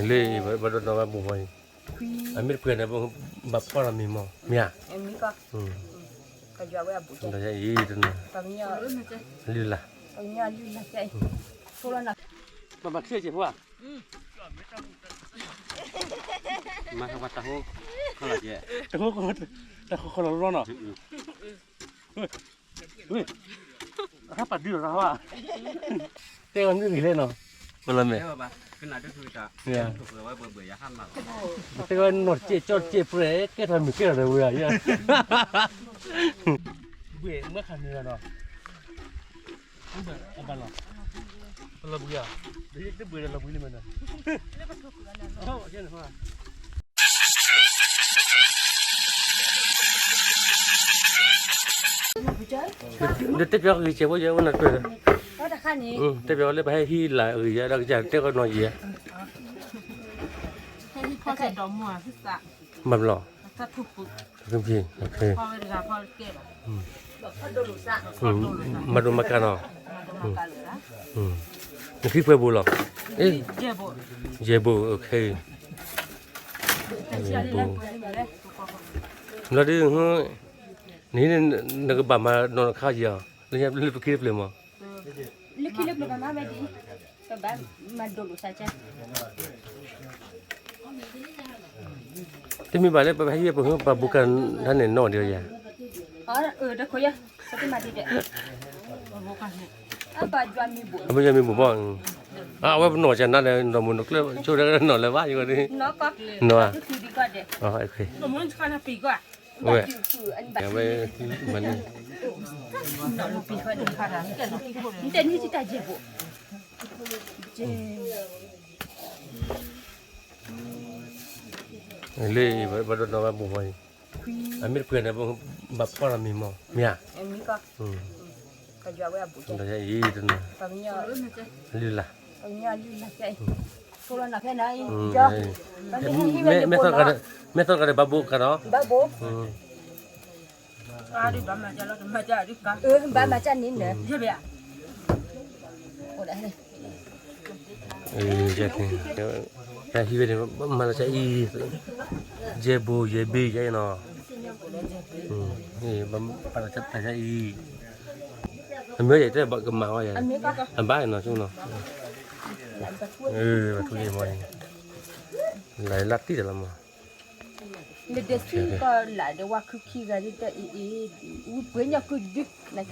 လၢဘၣ်ဒိးနီၢ်ဘၣ်ဘူးမီၤအံၤ, အမ့ၢ်တပှဲၤန့ၣ် ဘၣ်ဖီၣ်လီၤမံၤမီၤ မ့ၢ်ဧါ, အံၤတနီၤ, လုၢ်လၢ်, ဘၣ်ဘၣ်ချ့စ့ၢ်ဖိဧါ, မၤထီၣ်ပှၤတၢ်ဟိခီလီၤကဲ, တၢ်ဟိခီလီၤလီၤနီၤ, အဟးပာ်ဒုးလီၤတၢ်ဟိဧါ, တဲဝဲမ့ၢ်ဂ့ၤလဲၣ်နီၤ, ပလီၤမဲာ်, တဲဝဲနီၢ်တစဲးကၠီတစဲးပြဲၢ် ကဲထီၣ်မုၢ်ကဲထီၣ်ဒီးဝဲဧါ, ဘှ့ၣ်မ့ၢ်ခါန့ၣ်လီၤနီၤ, အဘၣ်လီၤ, ပလီၤဘှံးဧါ, တဘှ့ၣ်ဒီးလီၤဘှံးလံမ့ၢ်နီၤ, တဲပၠီဂ့ၤစဲးဖိယဲအိၣ်နၤတပၢၢ်, တဲပၠီလၢပဟဲဟံးလၢအဂ့ၤယဲ ဒီးကစၢ်တဲကီးနီၢ်ယဲ, မၤဘျီ, မၤဒိၣ်မၤကၢ်နီၤ, နခံပှဲၤဘိလီၤ, ယဲဘိ, ဘျီဒုး, နဟံးန့ၣ် နကဘၣ်မၤနီၢ်နခါယဲဧါ, လၢပခံတဖျၢၣ်မီၤ, လၢခံလၢပျၢၤဘၣ်မၤဝဲဒ်အံၤ, ပဘၣ်မၤဒိၣ်လိာ်သးကဲ, တမ့ၢ်ဘၣ်လၢပဟဲဟံးပှၤ ပှၤဘူးကၢ်နၤန့ၣ်နီၢ်ဒံးယၤ, တမ့ၢ်ဘၣ်, အဝဲပနီၢ်ကနါဒီး နီၢ်မုၢ်နီၢ်ကျၢၢ်ဆိဒၣ်နီၢ်လၢၤဘၣ်ယၤ, နီၢ်, ဝဲ, ဝဲ, လၢဘၣ်ဒိးနီၢ်ဘၣ်ဘူးမီၤအံၤ, အမ့ၢ်တပှဲၤန့ၣ် ဘၣ်ဖီၣ်လီၤမံၤမီၤ မ့ၢ်ဧါ, အံၤတနီၤ, လုၢ်လၢ်, မဲာ်သီတဂၤဒီး ဘၣ်ဘိကဒီး, ဘၣ်မၤကၢ်န့ၣ်, တၢ်ဟံးဝဲန့ၣ် မၤလီၤစၢ်အံၤ, ယဲၢ်ဘိ ယဲၢ်ဘ့ၣ်ယဲၢ်နီၤ, ပာ်လီၤစၢ်တၢ်ယါအံၤ, အမ့ၢ်ယဲၢ်တဲဘၣ်ကမၣ်ဝဲယဲၢ်, အဘၣ်နီၤဆိနီၤ, ပထူယဲၢ်မီၤ, လၢလၢတံၢ်တလီၤမီၤ လၢဒဲးစံၣ်ကီးလၢဒဲးဝါခုခံဂၤဒ်တၢ်အံၤအံၤ, ဝံပှ့ၤညါကုဒု, နက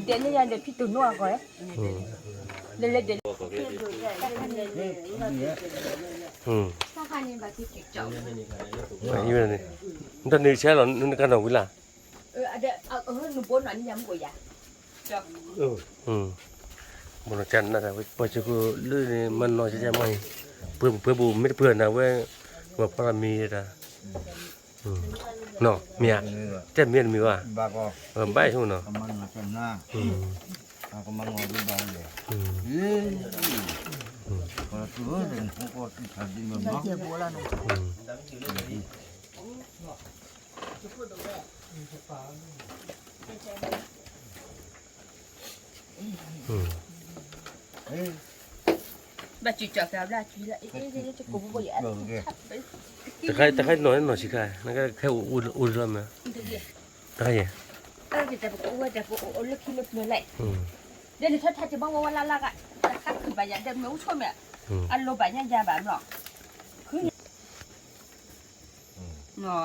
ဒဲးန့ၢ်ယၤဒီးဖံတိၢ်နီၣ်အဂီၢ်, လၢလၢဒဲး, တၢ်န့ၣ်ဆဲးလီၤ နကနီၢ်ဝံၤလၢ် ဘိနီၢ်ကနၣ် ပှၤစ့ၢ်ကီးလၢန့ၣ် မၤနီၢ်ကနၣ် ပှၤစ့ၢ်ကီးလၢန့ၣ် မၤနီၢ်ကနၣ်မီၤအံၤ, ပှဲၤပူၤမ့ၢ်တပှဲၤနၤဝဲ, ပှၤဖီၣ်တၢ်မံၤတၢ်, နီၢ်မ့ၢ်ဧါ, တဲမ့ၢ်တမ့ၢ်ဘၣ်, ဘၣ်အံၤဆိနီၤ, ဘၣ်စံၣ်ကီးကဘျၣ်ကံလၢ, တခါတခါနီၢ်နီၢ်ဆံးခါ, နကခဲအိၣ်အိၣ်လီၤမး, တခါယဲၢ်, အိၣ်လၢခံလၢပျၢၤလဲၣ်, ဒီးနထီၣ်ထါတဘၣ်ဝဲဝဲလၢ်လၢ်ဂၤ, တခါခုၣ်ဘၣ်ယၤဒီးမ့ၢ်အိၣ်ဆိးမး, အလိၤဘၣ်ညါယၤဘၣ်မး, ခု နီၢ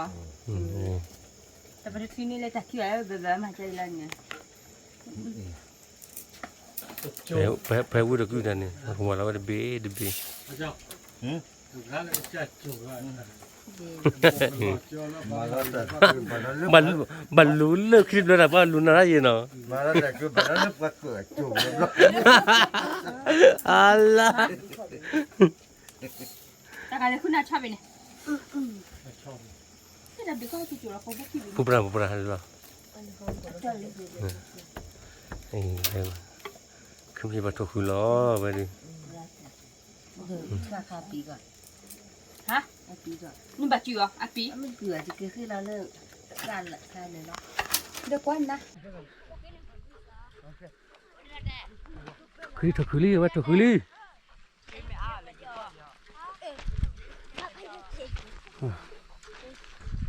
်, တပတချုးန့ၣ်လၢတၢ်ခံဘၣ်ဘၣ်မၤကဲလီၤန့ၣ်, ဖဲဝံၤတကုၢ်တၢ်န့ၣ် အကမၤလီၤဝဲတဘ့ၣ်တဘ့ၣ်, ဘၣ်လူၤလၢခံတဘျီတၢ်ပှၤလူၤနၤတၢ်ယဲၢ်နီၤ, အလါ တၢ်ဂၤလၢခုနၢ်ဆီဘ့ၣ်န့ၣ်, ပူၤပြၢ်ပူၤပြၢ်လီၤ, ခမ့ၢ်ဘၣ်ထိၣ်ဃုာ်လီၤဝဲဒၣ်, နဘၣ်စံၣ်အီၤအပံၤ, ဒီးကွၢ်နၤ ခုလံ ထိၣ်ခုလံ ဝဲထိၣ်ခုလံ,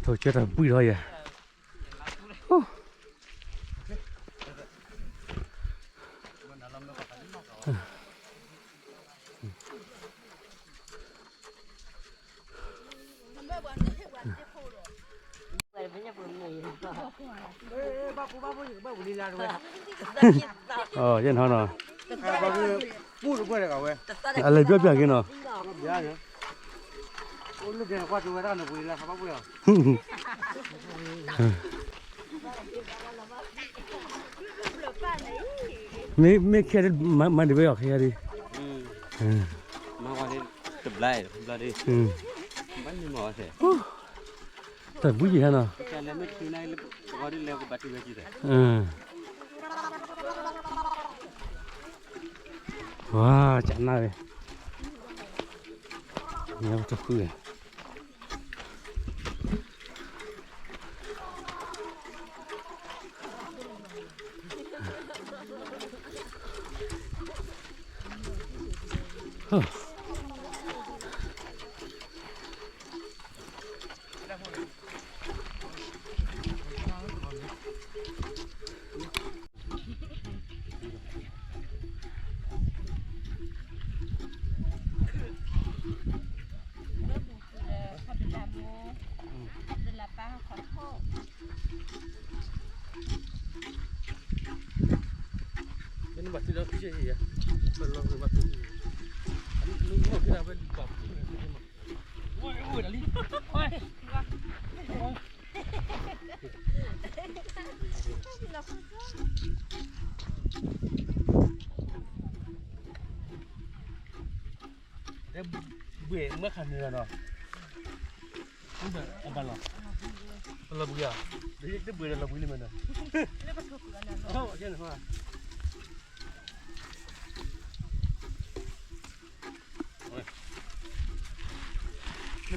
ထိၣ်ကၢတၢ်ဘှံးထီၣ်ယဲၢ်. ယဲၢ်နီၤနီၤ, အလဲၤဘျီဘျီက့ၤနီၤ. မ့ၢ် မ့ၢ်ခဲဒ် မၤဒံးဝဲအီၤခဲယါဒ်, မၤဝဲဒ် တဘျီ တဘျီဒ်, ဘၣ်မၤဝဲ, တၢ်ဘှံးယံာ်ဟဲနီၤ, လဲၤမ့ၢ်တချုးန့ၣ် လဲၤကဘၣ်တုၤဝဲကံၢ်, ဝါ ကနၣ်ဝဲ, ညါပတဃုဝဲ ဘှံးမ့ၢ်ခါန့ၣ်လီၤနီၤ, အဘၣ်လီၤ, လီၤဘှံးဧါ, တဘှံးဒီးလီၤဘှံးလံမ့ၢ်နီၤ. နဘှံး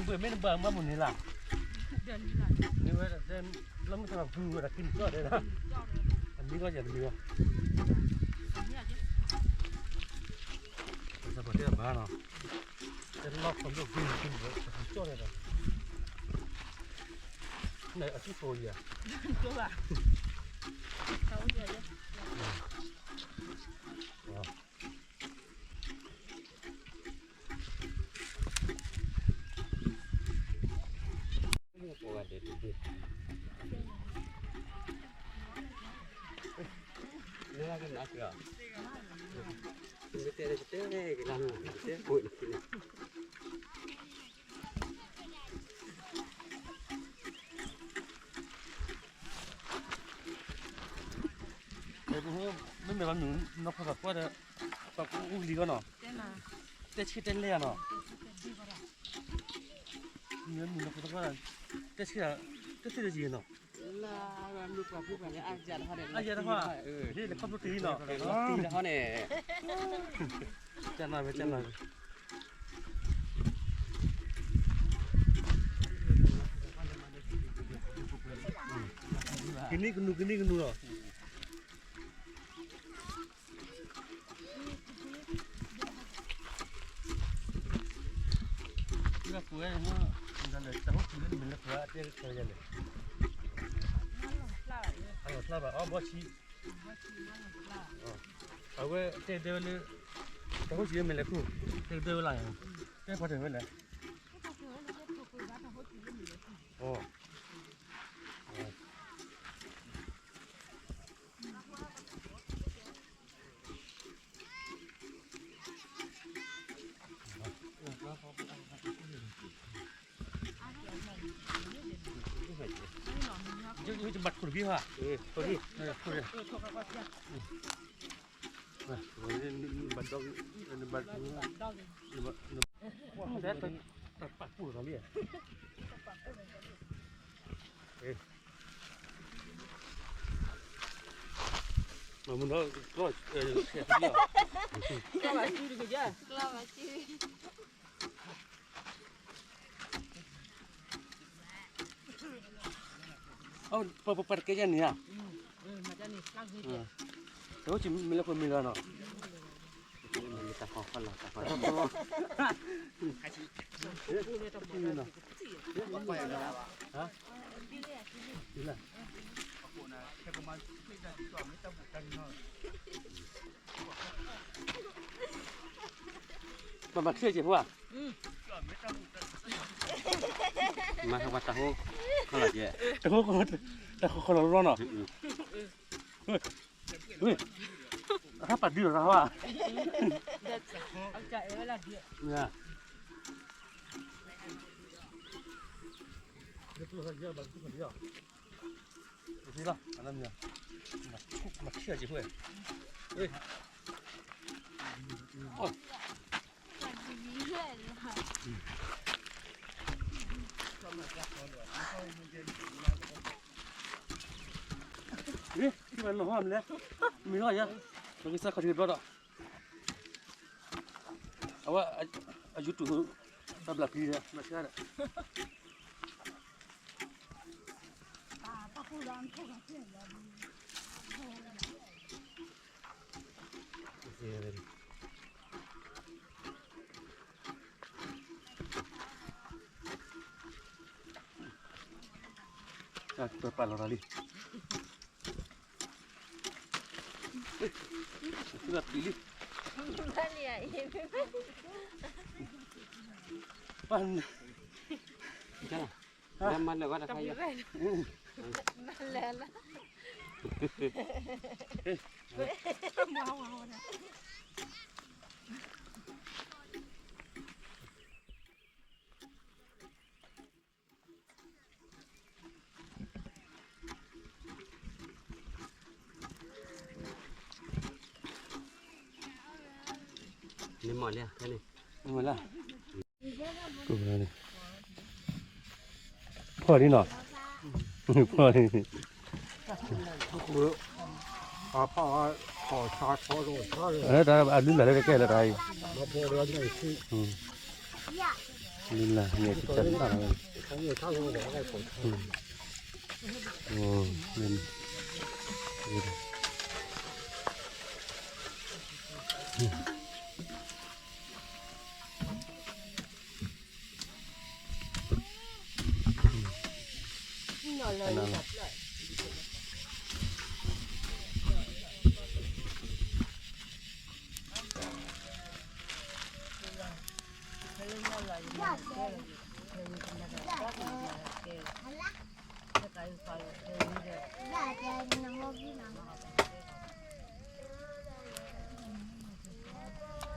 မ့ၢ်နဘၣ်မၤမုၢ်န့ၣ်လၢ်, န့ၣ်ဝဲ လီၤမ့ၢ်သးဖုဝဲဒၣ်ကံၢ်ကီၢ်ဒဲး, အမံၤကီၢ်ယၤတမံၤဘၣ်, ပသးပှၢ်တဲဘၣ်နီၤ, တဲလီၤခီဖျိကံၢ်ကံၢ်ကီၢ်ဒဲးဒီး, န့ၣ်အစုဖိယၤ မ့မ့ၢ်လီၤနုာ်နီၢ်ခိသးပှၢ်ဒီး ပှၤကူအူလံၤဂီၢ်နီၤ, တဲဆံတဲလဲၢ်နီၤ, မ့ၢ်နီၢ်ခိသးပှၢ်ဒီး တဲဆံ တဲသ့ၣ်တယံၤနီၤ, အယဲၢ်တဟီၣ် ဒ်လဲၤခီဖျိတံၢ်နီၤ, တံၢ်တဟီၣ်န့ၣ် ကနၣ်ဝဲ ကနၣ်ဝဲ ကနံၣ်ကနူၤ ကနံၣ်ကနူၤလီၤ. လၢပှဲၤန့ၣ် တၢ်ဟိၣ်ဆံးလၢနမ့ၢ်လဲၤပှဲၤအတဲကယဲၢ်လဲၣ်, အလီၢ်ဖျါဘၣ် အီဘီဆံး, အဝဲတဲဒၢဝဲလၢ တၢ်ဟိၣ်ဆံးလၢမ့ၢ်လဲၤခိၣ် တဲကဒၢဝဲလၢ်, တဲပှၤတဲဝဲလဲၣ်, ဘၣ်ခိၣ်တဘံၣ်ဟါ, ဘၣ်ဒီး တၢ်ပာ်ပူၣ်လီၤလံ, မ့ၢ်မုၢ်ဒီး ကျီၢ်ဆဲးတဘံၣ်လီၤ, ကျီၢ်ဘၣ်စုတကယၤ, ကျီၢ်ဘၣ်စု ပပှၤတကဲယၤန့ၣ်ဧါ, မၤန့ၣ် တၢ်အိၣ်ဆံးမ့ၢ်လၢဖိမ့ၢ်လီၤနီၤ, တၢ်ဃီဃီလီၤ, တၢ်ဃီဃီလီၤ, မၤမၤထံၣ်က့ၤဖိဧါ, မၤဟဲဝဲတၢ်ဟိ, တၢ်ဟိ, တၢ်ဃီဃီလီၤလီၤနီၤ, ဝ့ၢ်, အဟဲပာ်ဒုးလီၤတၢ်ဟိဧါ, မၤထံၣ်က့ၤဖိဧါ, ထံၣ်ဘၣ်နီၢ်ဟီမလဲၣ်, မ့ၢ်လီၤယၤ, ပကစၢ်ခီၣ်ထံးတဘျီဒီး, အဝဲ, အ YouTube တၢ်ဘျးပျံၤဒီး ဘျးဆှါဒီး တၢ်ပာ်လီၤတၢ်လံ, လီၤပျံၤလံ, မၤလၢာ်ဝဲတခါ, မၤလၢာ်လီၤ. န့ၣ်မၤလၢာ်, န့ၣ်မၤလၢာ်, ဖီၣ်လံနီၤ, ဖီၣ်လံ, တၢ်အလုၢ်လၢ်လၢတကဲလၢတၢ်အံၤ, လုၢ်လၢ်န့ၣ်တကဲလၢတၢ်အံၤ,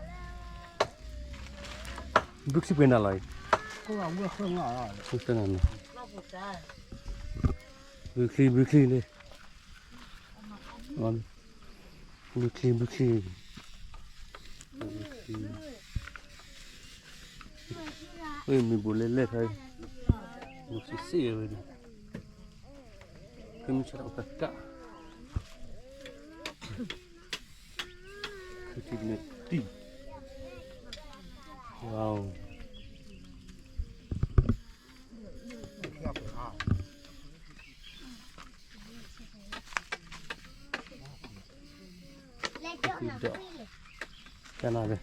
ဘုချံပှဲၤနၤလီၤအံၤ, ဘုချံ ဘုချံလံ, ဘုချံ ဘုချံ, မ့ၢ်ဘူးလဲၣ်လဲၣ်ခါ, မ့ၢ်စံးစံးဝဲန့ၣ်, ဖဲမုၢ်ဆါတၢ်အိၣ်ကးကး, ဖုထံန့ၣ်တံၢ်, ဝါ, ဒီး, ကနၣ်,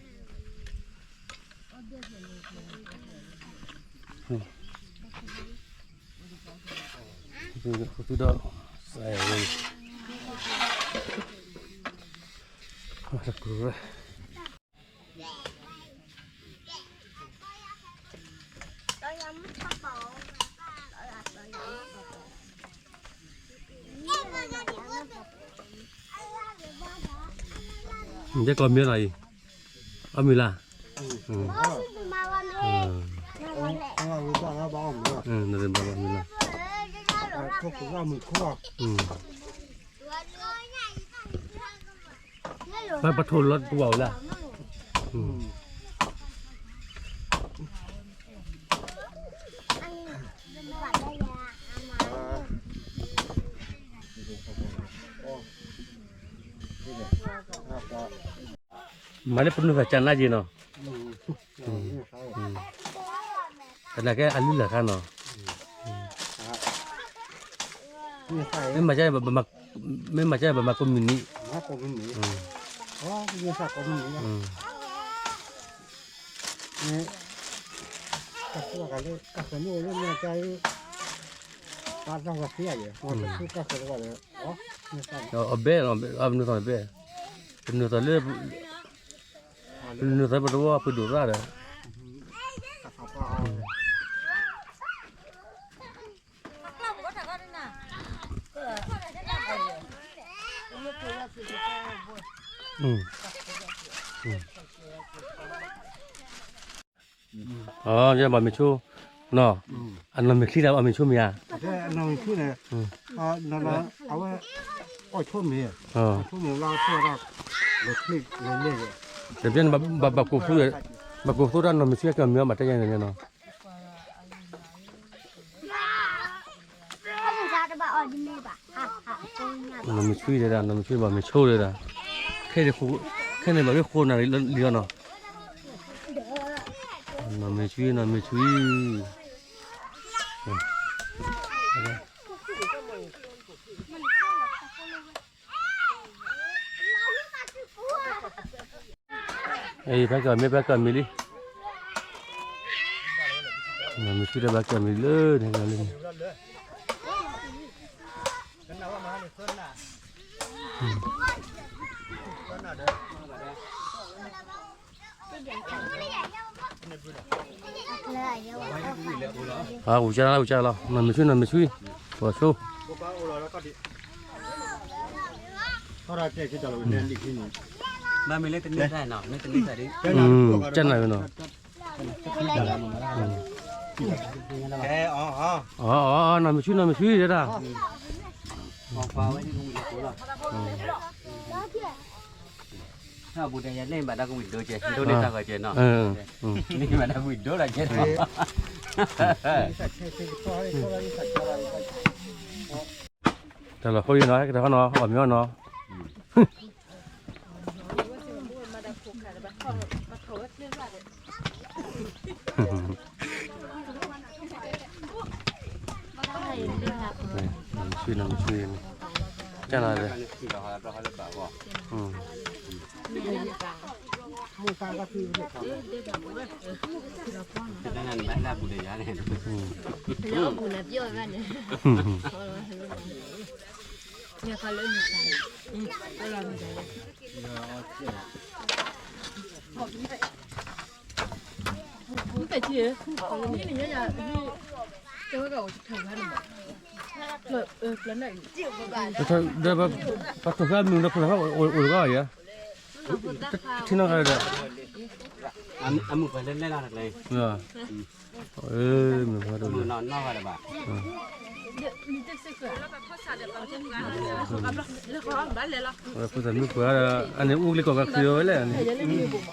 သုဒီး, စဲဝဲ, တပူၤဝဲ ယဲၢ်ကီၢ်မ့ၢ်လီၤအံၤ, အမုၢ်လၢ်, နဘၣ်မုၢ်လၢ်, ပှၤပထိၣ်လီၤတပူၤဘၣ်ဝဲလၢ်. မၤလၢပနုၤသးကနၣ်က့ၤနီၤ, သနာ်က့အလုၢ်လၢ်ခါနီၤ, မ့ၢ်မၤက, မ့ၢ်မၤကဘၣ်မၤကိးမုၢ်နံၤ ကိးမုၢ်နံၤ, ကိးမုၢ်နံၤ, တၢ်ဃိကလၢ တၢ်ဃိန့ၣ်အိၣ်လၢမ့ၢ်တၢ် ပှၤတၢ်ဝဲသ့ယဲၢ် ပှၤတၢ်ဃိတၢ်ဃိတဂၤဒီး အဘဲ, အနုာ်သီၣ်ဘဲ, ပနုာ်သီၣ်လၢ ပနုာ်သီၣ်ပတဝီပဒိၣ်သၣ်ဒီး အဘၣ်မ့ၤဆိ, အနီၢ်မ့ၤချံဒီး အဘၣ်မ့ၤဆိမ့ၢ်ဧါ, အနီၢ်မ့ၤချံန့ၣ်, အဝဲ အီၣ်ဆိမ့ၤ, အီၣ်ဆိမ့ၤလၢဆိဒၣ်, တဘျီန့ၣ် ဘၣ်ကိးဖု, ဘၣ်ကိးသိတၢ်နီၢ်မ့ၤချံကမ့ၢ်အီၤဘၣ်တဲယဲၢ်န့ၣ်နီၤ နီၢ်မ့ၤဆွံတဲဒၣ် နီၢ်မ့ၤဆွံဘၣ်မ့ၤဆိတဲဒၣ်, ခဲန့ၣ်ဘၣ်ဝဲဃိနၤလံလီၤနီၤ, နီၢ်မ့ၤဆွံ နီၢ်မ့ၤဆွံ, ဖဲကမ့ၢ် ဖဲကမ့ၢ်လံ, နီၢ်မ့ၤဆွံဒီးဘၣ်ကမ့ၢ်လၢန့ၣ်လံ ဟး ဝံၤကၢ်လီၤ ဝံၤကၢ်လီၤ နီၢ်မ့ၤဆွံ နီၢ်မ့ၤဆွံ, ပှၤဆိ, ကၢ်နၤနီၤ, ကၢ်နၤနီၤ, နီၢ်မ့ၤဆွံ နီၢ်မ့ၤဆွံတဲဒၣ် အဘူးဒီးယၤန့ၣ်ဘၣ်ဒီးကဝံၤဒိကဲ, ဒိန့ၢ်တၢ်ဂီၤကဲနီၤ, န့ၢ်ဘၣ်ဒီးကဝံၤဒိလီၤကဲနီၤ, တၢ်လီၤဃိယနီၤ ဟဲကတၢၢ်ခီနီၤ အီၣ်မ့ၤအီၣ်နီၤ ဆွံနီၤ ဆွံ, ကၢ်လီၤဒီး, ဒီး ပှၤထိၣ်ဃာ်မုၢ်ဒီးဖိသၣ်အိၣ်တဂၤဧါ, ထံနီၤဃာ်ဒီး, မုၢ်ဖးလဲၢ်လဲၢ်လီၤတကျဲ, မုၢ်နီၢ်နီၢ်ဃာ်ဒီးဘၣ်, ဖိသၣ်မုၣ်ပှၢ်ဒီး အန့ၣ်အိၣ်ကလံၤကီၢ်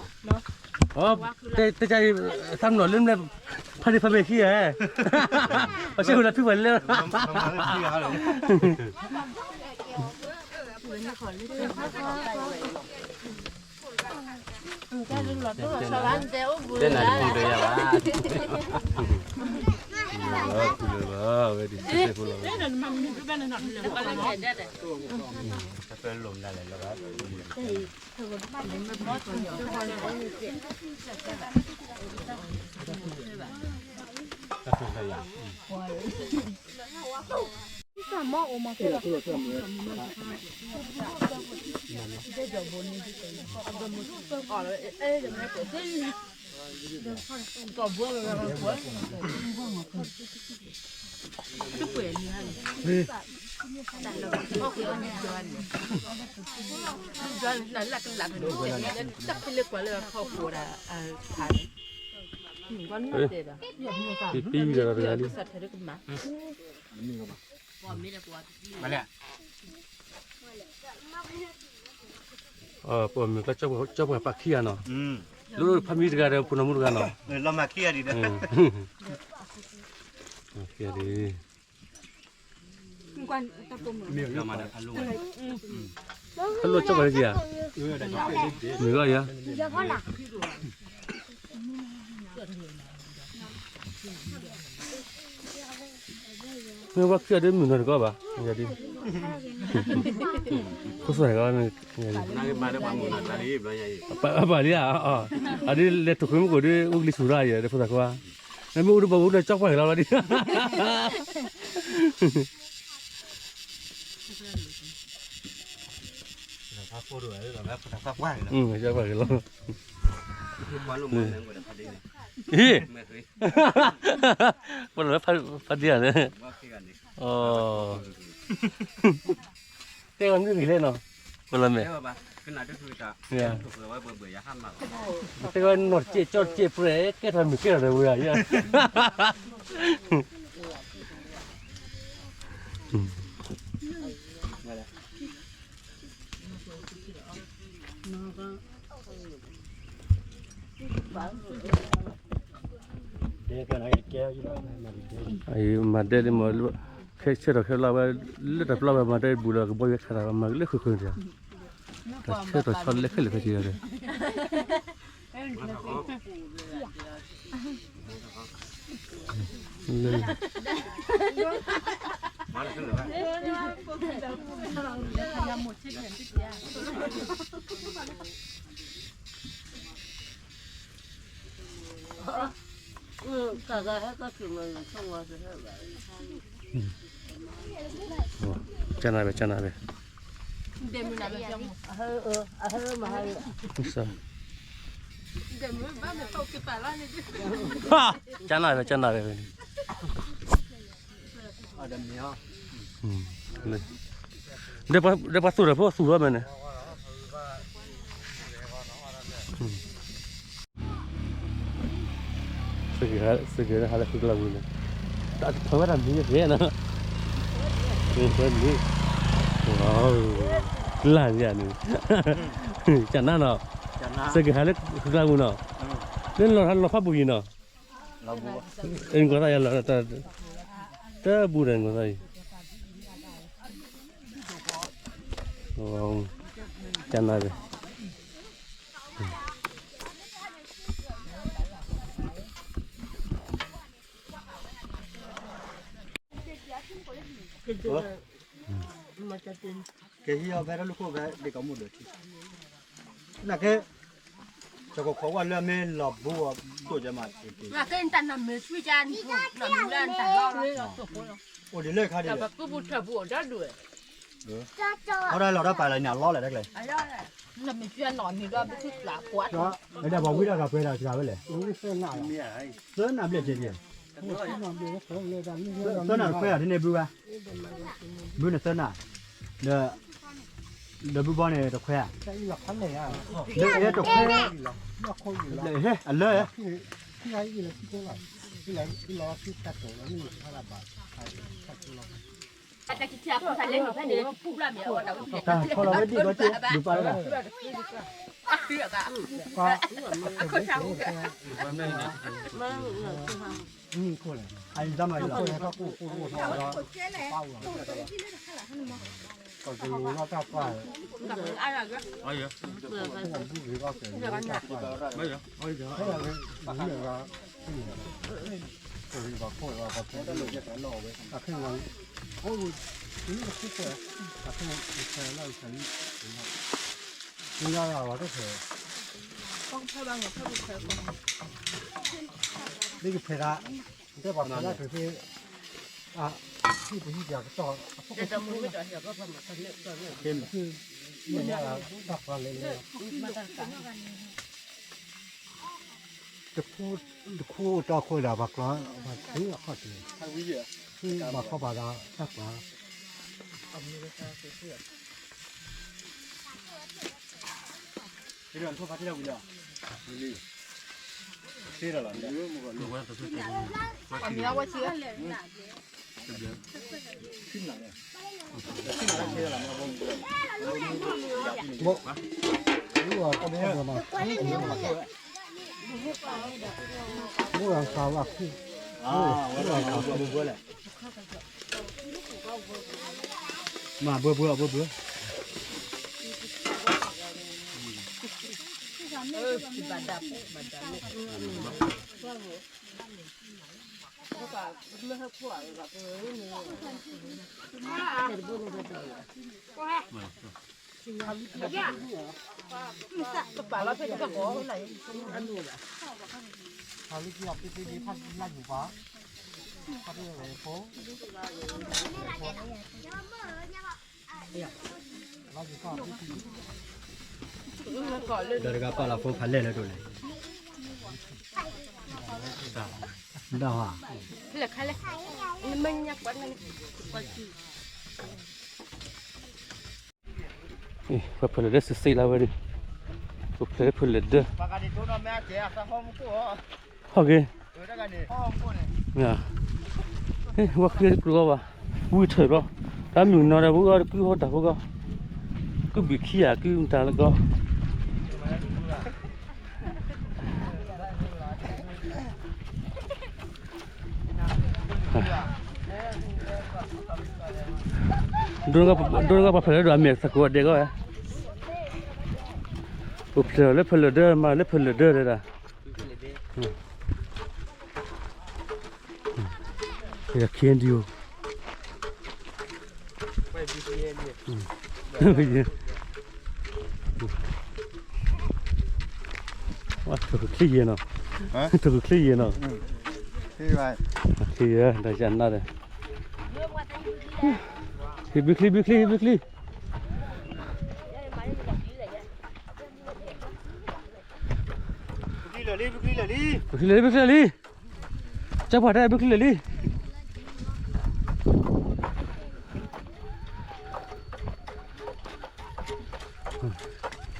ကးချံးဝဲလဲၣ်န့ၣ်, အ တဲကါအံၤ သးမနီၣ်လၢမ့ၢ် ဖးဒံးဖးမဲာ်ခံဧါ, ပှၤဆၢဃိလၢဖုပှၤလဲၣ် တဲနၤတပူၤဒီးယၤဘၣ်, ပူၤလၢၤဘၣ် ဝဲဒ်စ့ၢ်ဖိလီၤ, တပၢလိာ်မနုၤလဲၣ်လီၤဘၣ် ပံဒီးတဂၤလံ, ပမ့ၢ်ကၠီပှၤပာ်ခံဂၤနီၤ, လၢဖးမံတဂၤဒီး ဖိနီၢ်မူတဂၤနီၤ, လီၤမၢ်ခံဂၤဒံးဒီး, ခံဂၤဒံး ဟဲလိာ်ကၠီပှၤတဂၤဧါ, မ့ၢ်ဂ့ၤဧါ, မ့ၢ်ဝဲခံဂၤဒ်မုၢ်နီၢ်တကီဘၣ်, ယၤဒ် ဖိသၣ်ကီး, ပၢ်လံဧါ, အဒ်လဲၤထိၣ်ဃ့မုၢ်ကိၣ်ဒ် အိၣ်ကလံၤဆူၣ်ရၣ်ယဲ ဒီးဖိသၣ်ခွါ, နမ့ၢ်အိၣ်ဒ်ဘၣ်အိၣ်လၢကၠီပှၢ်ကလီလီၤဒ် ကၠီပှၢ်ကလီ, ဟ့ၣ်, ပလီၤဖးဒံဧါန့ၣ်, တဲဝဲမ့ၢ်ဂ့ၤလဲၣ်နီၤ, ပလီၤမဲာ်, တဲဝဲနီၢ်တစဲးကၠီတစဲးပြဲၢ် ကဲထီၣ်မုၢ်ကဲထီၣ်ဒီးဝဲဧါ, မၤဒဲးလံမး, ခဲဆဲးထီၣ်ခဲလၢာ်ဝဲ, လၢတၢ်ပျီဝဲမၤဒဲးဘူးလီၤ ကဘီယူၤခးတၢ်မၤကလၢဃုာ်ဃုာ်န့ၣ်, တၢ်ဆဲးထီၣ်ဆီလၢခဲလၢာ်ခဲဆ့ဒီး ကနၣ်ဝဲ ကနၣ်ဝဲ, ကနၣ်ဝဲ ကနၣ်ဝဲ, ဒီးပှၤသူၣ်ဒီးဖိသူၣ်လီၤမဲာ်န့ၣ်, သုးက့ၤဟဲလၢဃုကျါပူၤန့ၣ်, ဖဲဝဲတၢ်မံၤယဲၢ်နီၤ, ဖဲမံၤ, လၢ်ယၤန့ၣ်, ကနၣ်နီၤ, သုးက့ၤဟဲလၢဃုကျါပူၤနီၤ, လၢလီၤဖးဘူးယံၤနီၤ, နကွၢ်သးယၤလီၤ, တၢ်ဘူးဒီးနကွၢ်သးအံၤ, ကနၣ်ဒီး ကဟံးအီၤဖဲတၢ်လူၢ်ခိၣ်ဖဲဒ့ၣ်ကီၢ်မုၢ်ဒိၣ်ထံ, နာ်က့, တကခီဝဲလၢအမ့ၢ်လီၤဘိအဒိၣ်ကဲမး, အိၣ်ဒ်လဲၣ်ခါဒ်လဲၣ်, အီၣ်ဒၣ်လီၤတၢ်ပာ်လၢန့ၣ်အလီၢ်လဲၣ်တၢ်ကျဲ, မ့ၢ်ဒၣ်ပှၤဝံတၢ်ဂၤပှဲၤတၢ်စှၤဝဲလဲၣ်, သၢနၢ်ဘျဲၣ်က့ၤဒ်, သၢနၢ်တခွဲးဧါ ဒ်န့ၣ်ဘုဘၣ်, ဘုန့ၣ်သၢနၢ်, ဒီး, ဒီးဘုဘီန့ၣ်တခွဲးဧါ, ဒီးအဲတခွဲး, အလၢ, တၢ်ခီလီၤဝဲဒ်ဘၣ်က့, ဒုးပာ်ဝဲဒၣ်, အံၤတၢ်မၤလီၤ, ကလူၤလီၤတၢ်ပှၢ်, ဘုဂ့ၤဘၣ်ကဲတၢ်ပှၢ်, ကလူၤဘၣ်ခိၣ်ဘၣ်ပှၤကဲ, အခဲလၢာ်, အိၣ်, တမ့ၢ်တခိၣ်, အခဲလၢာ်, ခဲလၢာ်, မ့ၢ်ကဖဲဒၣ်, တဲပှၤဖဲဒၣ်တသ့, ဟံၣ်ပဟံၣ်ပကတီၢ်, တၢ်ပှၢ်လဲၣ်လဲၣ်, တခူ, တခူတီၢ်ခိၣ်ဒီး ပှၤကျီ, ပှၤသ့အခီၣ်ထံး, ဘၣ်ခီဘၣ်ဒီးတၢ်ပှၢ် မၤဘှီဘှီဘှီဘှီ, ဘၣ်ဒၣ်ပူၤဘၣ်ဒၣ် ဒီးတဂၤပာ်လီၤဖိဖးလဲၢ်လၢဒိၣ်လဲၣ်, ဒၣ်ဟါ, ပှၤဖဲလဲၣ်ဒၢစ့စ့လၢဝဲဒၣ်, ပှၤဖဲလဲၣ်ဒၢစ့စ့လၢဝဲဒၣ်, ဟီၣ်က့ၤ ဝဲဃ့တကျိၤဘၣ်, ဝံထၢၣ်ဘျီ, တၢ်မုၢ်နီၤဒီး ပအီၣ်တကုၢ်ဟီၣ်တၢ်ဖိကီၢ်, ကုၢ်ဘုးခံဂၤ ကုၢ်မတၤလၢကီၢ်, ဒိၣ်ကီၢ်ပှၤဖဲလဲၣ်ဒၣ်အမဲာ်သကိးဒဲးကီၢ်ဝဲ, ပဖဲလဲၣ်လၢဖဲလဲၣ်ဒၢ မၤလၢဖဲလဲၣ်ဒၢဒဲးဒၣ် ယ K N D O ထိၣ်ကချ့ယဲနီၤ, ထိၣ်ကချ့ယဲနီၤ, ဒီးယနၢ်ဒီး, ဟံးဘုချံ ဘုချံ ဟံးဘုချံ, ဘုချံလၢာ်လံ ဘုချံလၢာ်လံ, ကၠီပှၤတဲဘုချံလၢာ်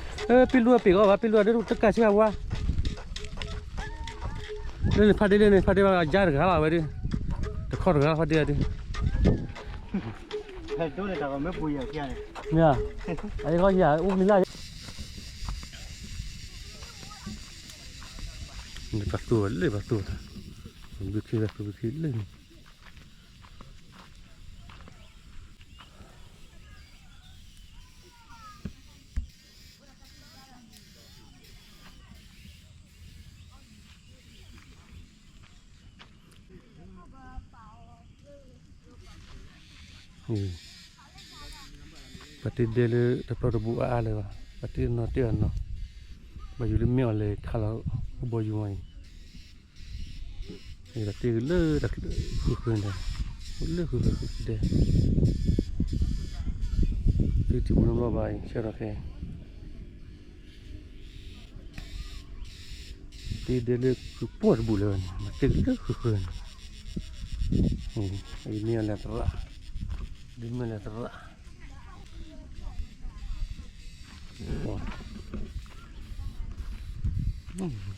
လံ, ပ့ၢ်လူၢ်အပ့ၢ်ဂီၢ်ဘၣ် ပ့ၢ်လူၢ်အဒၢတကးဆံးအဝါ, လၢန့ၣ်ဖးဒ့လၢန့ၣ် ဖးဒ့ဘၣ်အယါတဂၤလီၤဝဲဒၣ်, တခီတဂၤလီၤဖးဒ့အဒၢ, မ့ၢ်, အဂီၢ်ယၤအိၣ်မံၤလၢ် ပှၤသူၣ်လၢပှၤသူၣ်, ဘုခ့ဝဲ ဘုခ့လၢန့ၣ်, ပှၤတ့ဒဲလၢတပျီတဘိအါအါလၢၤဘၣ်, ပှၤတ့အနီၢ်တ့အနီၢ်, ဘၣ်ယိၣ်လၢမ့ၢ်အီၤလဲၤခးလီၤ ကဘီယူၤမီၤအံၤ, တ့ကလၢတၢ်ဃုဃုန့ၣ်, လၢဃုဃုဃုဒဲ, သုတံၢ်ပူၤနီတဘျီဘၣ်အံၤ ဆဲထီၣ်ခဲ တ့ဒဲလၢဃုပှီၢ်တဘူၣ်လၢၤဘၣ်န့ၣ် မၤတ့ကလၢဃုဃုန့ၣ်, အံၤမ့ၢ်အလဲၤသရၣ်, ဒ်မ့ၢ်လဲၤသရၣ်, ပှၤ